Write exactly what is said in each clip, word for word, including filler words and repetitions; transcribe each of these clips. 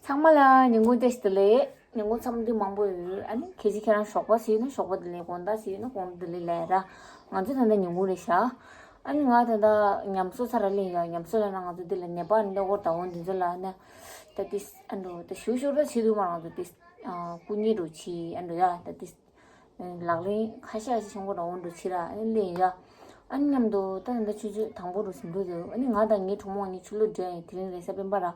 ཚང་མ་ལ་ཉིན་གུང་བཀྲ་ཤིས་བདེ་ལེགས། ཉིན་གུང་འཚམས་འདྲི་མང་པོ་ཡོད། ཨ་ནི་ཁྱེད་ཀྱིས་ཁྱེད་རང་ཞོགས་པ་ཟེར་ན་ཞོགས་པ་བདེ་ལེགས། དགོང་དག་ཟེར་ན་དགོང་དག་བདེ་ལེགས་ལབ་ར། ང་ཚོ་ད་ལྟ་ཉིན་གུང་རེད་ཤག་ཨ་ནི་ང་ད་ལྟ་ཉམས་གསོ་ཚར་ར་སླེབས་ཡོད། ཉམས་གསོ་ལབ་ན་ང་ཚོ་འདི་ལ་ནེ་པཱལ་གློག་ཀོར་དང་འོ་འདི་ཚོ་ལ་ནི་ད་ཏིས་ཨ་འགྲོ་ད་ཞུ་ཞུ་ར་བྱེད་དུས་མ་ང་ཚོ་ཏིས་སྐུ་ཉིད་འགྲོ་ཆི་ཨ་འགྲོ་ཡ་ད་ཏིས། ལག་ལེན་ཁ་ཤས་ཤིག་ཆེན་པོ་རང་འོང་འགྲོ་ཕྱི་ར་ཨ་ནི་ལེན་ཡ། ཨ་ནི་མཉམ་དུ་ད་ད་ཆུ་ཆུ་དང་པོ་རུ་ཟིན་འགྲོ་འདུག་ཨ་ནི་ང་དང་ངའི་གྲོགས་མོ་གཉིས་ཆུ་ལོག་འགྲོ་ཡ་ཡིན། དེ་རིང་རེས་གཟའ་སྤེན་པ་ར།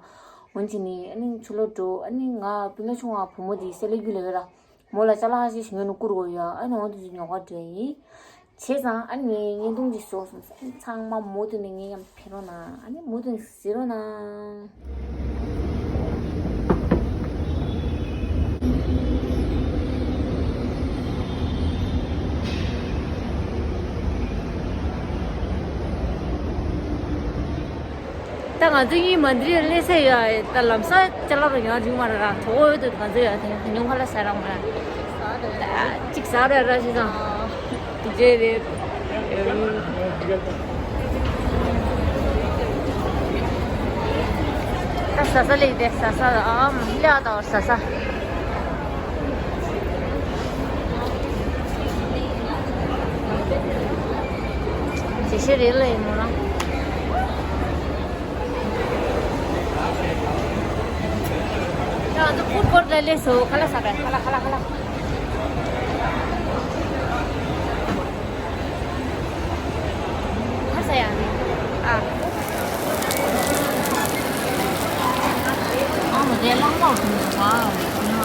འོན་ཅི་ནི་ཨ་ནི་ཆུ་ལོག་འགྲོ་ཨ་ནི་ང་སྤུན་ཟླ་ཆུང་བ་བུ་མོ་དེ་སེ་ལེ་རྒྱུ་ལ་ཡོད་ར། མོ་ལ་ཅ་ལག་ཁ་ཤས་ཤིག་ཉོ་ནས་བསྐུར་དགོས་ཡ། ཨ་ནི་འོང་དུ་ཉོ་ག་འགྲོ་ཡ་ཡིན། བྱས་ཙང་ཨ་ནི་ངའི་བརྙན་ཐུང་འདི་བཟོ་སོང་ཟེར། ཨ་ནི་ཚང་མ་མུ་མཐུད་ནས་ངའི་མཉམ་དུ་ཕེབས་རོགས་གནང་། ཨ་ནི་མུ་མཐུད་ནས་གཟིགས་རོགས་གནང་། ད་ང་ཚོ་གཉིས་མན་ཌི་ར་སླེབས་ཚར་ཡོད། ད་ལམ་སང་ཅ་ལག་རུ་ཡང་རིང་མ་ར་ར་གྲོགས་འོས་དུ་ང་ཚོ་ཡ་དེ་ཉུང་ཁ་ལ་ཟ་རང་མ་ར། གཅིག་ཟ་ར་ར་ཞིག་དང་། དེ་རེད། ད་ཟ་ས་ལེགས་དེ་ཟ་ས་ཨམ་ལེ་ཨ་ད་བར་ཟ་ས། ཇེ་ཤེ་རེད་ལ་ཡིན་མོ་རང་། ཡང་ཚོ་ཕུར་ཕུར་ལ་ལས་སོ་ཁ་ལ་ས་པའི་ཁ་ལ་ཁ་ལ་ཁ་ལ། ཁ་ས་ཡ་ནི་ཨ། ཨ་མ་དེ་ལང་མོ་ཐུང་བ།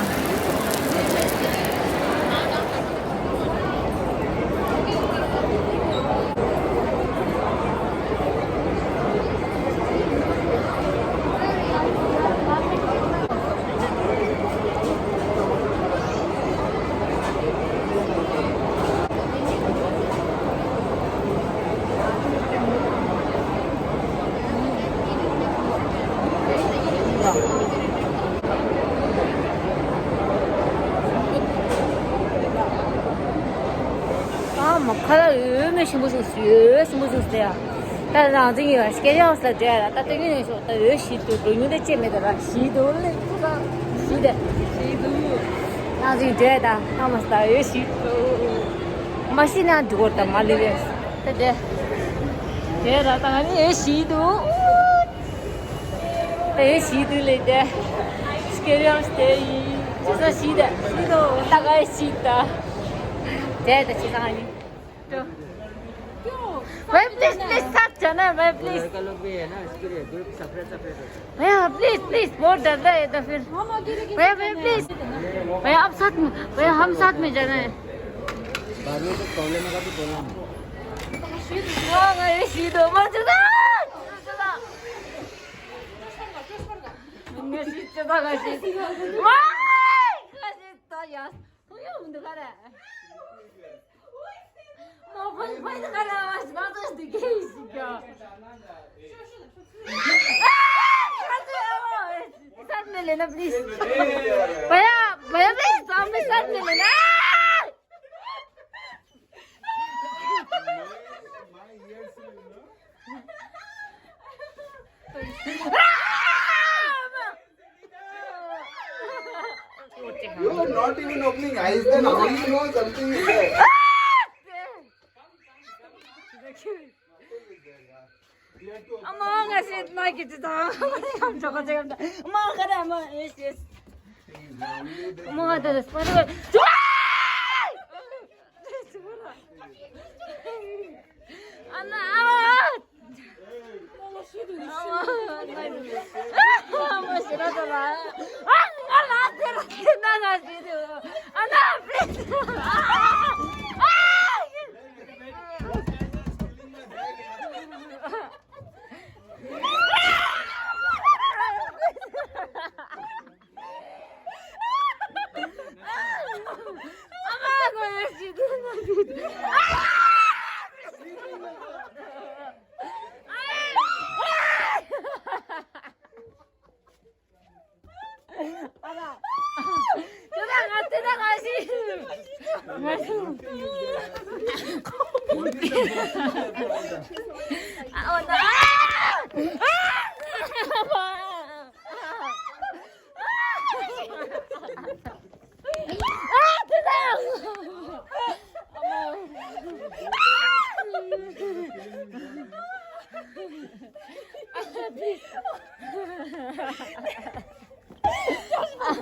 ཨ་མ་ཁ་ལག་འོས་མེད་ཞིམ་པོ་བྱུང་སོང་། འོས་ཞིམ་པོ་བྱུང་སོང་ཡ། ད་རང་བཙན་ཡོད་སྐད་ཡག་ས་འདྲ་ཡ། ད་ལྟ་ཉིན་ནས་ཤོག་ད་འོས་ཞིག་ཏུ་འགྲོ་ཉུང་དེ་ཅེས་མེད་ད་ར་ཞིག་ཏུ་ལེགས་ཐུག་ས་ཞིག་དེ་ཞིག་ཏུ་རང་བཙན་འདྲ་ད་ཨ་མ་ས་འོས་ཞིག་ཏུ་མ་ཤི་ན་འགྲོ་གོ་ད་མ་ལེ་བས་ད་དེ་དེ་ར་ད་ང་ནི་འོས་ཞིག་ཏུ། ད་ཡོད་ཞིག་འདུག་ལེ་དེ། སྐད་རིང་དེ་ཡིན། ཅི་ས་ཞིག་དེ་ཞིག་དོ་ད་ག་ཞིག་ད། དེ་ད་ཅི་ས་ཡིན། भाई please please साथ जाना है भाई प्लीज। लड़का लोग भी है ना, इसके लिए ग्रुप सेपरेट सेपरेट होता है। भैया प्लीज प्लीज बहुत डर रहा है तो फिर। भैया भैया प्लीज। भैया आप साथ में, भैया हम साथ में जाना है। बाद में तो प्रॉब्लम होगा तो बोलना। हाँ भाई शीत हो मर चुका। ང་ཤི་ཅི་ད་ང་ཤི། ཝའི། ང་ཤི་ད་ཡ། ཧུ་ཡོ་མི་འདུག་ག་རེ། མོ་ཕན་ཕན་ག་རེ་བ་ཞི་མ་ཏོ་ཞི་གེ་ཞི་ག། ཨ། ང་ཚོ་ཡ་བ། སར་མེ་ལེ་ན་པི་ལིས། བ་ཡ་བ་ཡ་པི་ལིས་ཙམ་མེ་སར་མེ་ལེ་ན། You are not even opening eyes, then how do you know something is there? ཨ་མ་ང་ཤི་ན་གི་ཅི་དང་། ཨ་མ་ཁ་ར་ཨ་མ་ཨེ་ཤེས། ཨ་མ་ང་ད་ད་སྤར་ཨ་ན།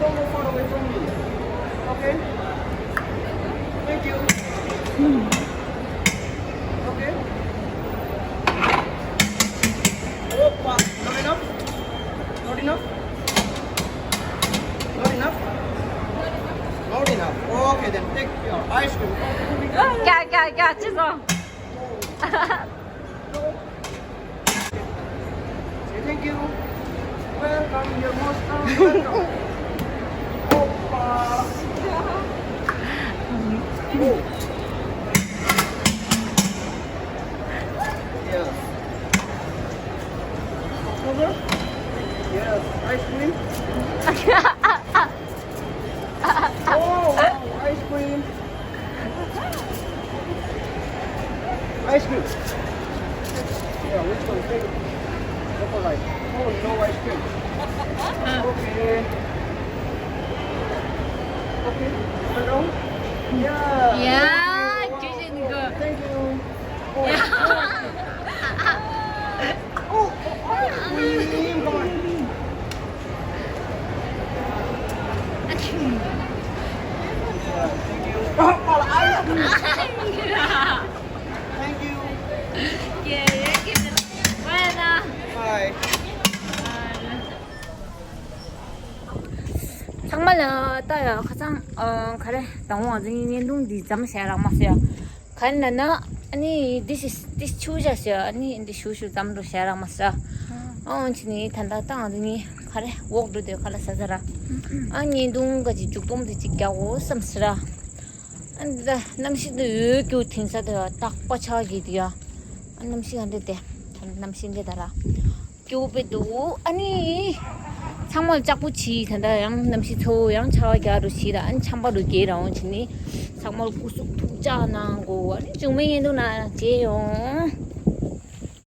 Don't go far away from me. Okay? Thank you. Okay? Opa, not enough? Not enough? Not enough? Not enough. Okay, then take your ice cream. क्या क्या क्या चीज़ हो? Say thank you. Welcome, you're most welcome. Opa. Oh. Yes. Sugar? Yes. Ice cream? Oh, wow, ice cream. Ice cream. Yeah, which one? Take chocolate. Oh, no ice cream. Okay. Okay. Hello? Yeah. Yeah, wow, good. Thank you. Oh, yeah. Oh, oh, oh, mm, come on. Thank you. Oh, oh, ice cream. Thank you. Yeah, yeah, give it. Bye. ཚང་མ་ལ་ལྟ་ཡ། ཁ་སང་ཨ་ག་རེ་དང་པོ་ང་ཚོ་གཉིས་བརྙན་ཐུང་འདི་མཚམས་བཞག་རག་མ་སོང་ཡ། ག་རེ་ན་ན་ཨ་ནི་འདི་ཞིག་འདི་ཆུ་བཞག་ཞེས་ཨ་ནི་འདི་ཞུ་ཞུ་ཙམ་དུ་བཞག་རག་མ་སོང་ཡ། ཨ་འོན་ཅི་ནི་ད་ལྟ་ད་ང་ཚོ་གཉིས་ག་རེ་ཝོག་འགྲོ་དུས་ག་ལ་ཟ་ཟ་ར། ཨ་བརྙན་ཐུང་ག་ཅིག་མཇུག་སྡོམ་དུ་ཅིག་རྒྱག་འོ་བསམ་སི་ར། ཨ་འདི་ད་གནམ་གཤིས་འདི་འོད་སྐྱུ་དེང་སང་དུ་ཡ་རྟག་པ་ཆགས་ཀྱི་འདུག་ཡ། ཨ་གནམ་གཤིས་ཨ་འདི་དེ་གནམ་གཤིས་འདི་ད་ར། སྐྱོ་པོ་འདུག་ཨ་ནི། ཚང་མ་ལ་ལྕགས་པོ་བྱིས། ད་ལྟ་ཡང་གནམ་གཤིས་ཚ་བོ་ཡང་ཆར་པ་རྒྱག་རུ་བྱིས་ར། ཨ་ནི་ཆམ་པ་རུ་རྒྱས་ར་འོང་བྱས་ནི། ཚང་མ་ལ་སྐུ་གཟུགས་ཐུགས་ཅག་གནང་དགོས། ཨ་ནི་བྱུང་མེད་ཡིན་འདུག་ན་མཇལ་ཡོང་།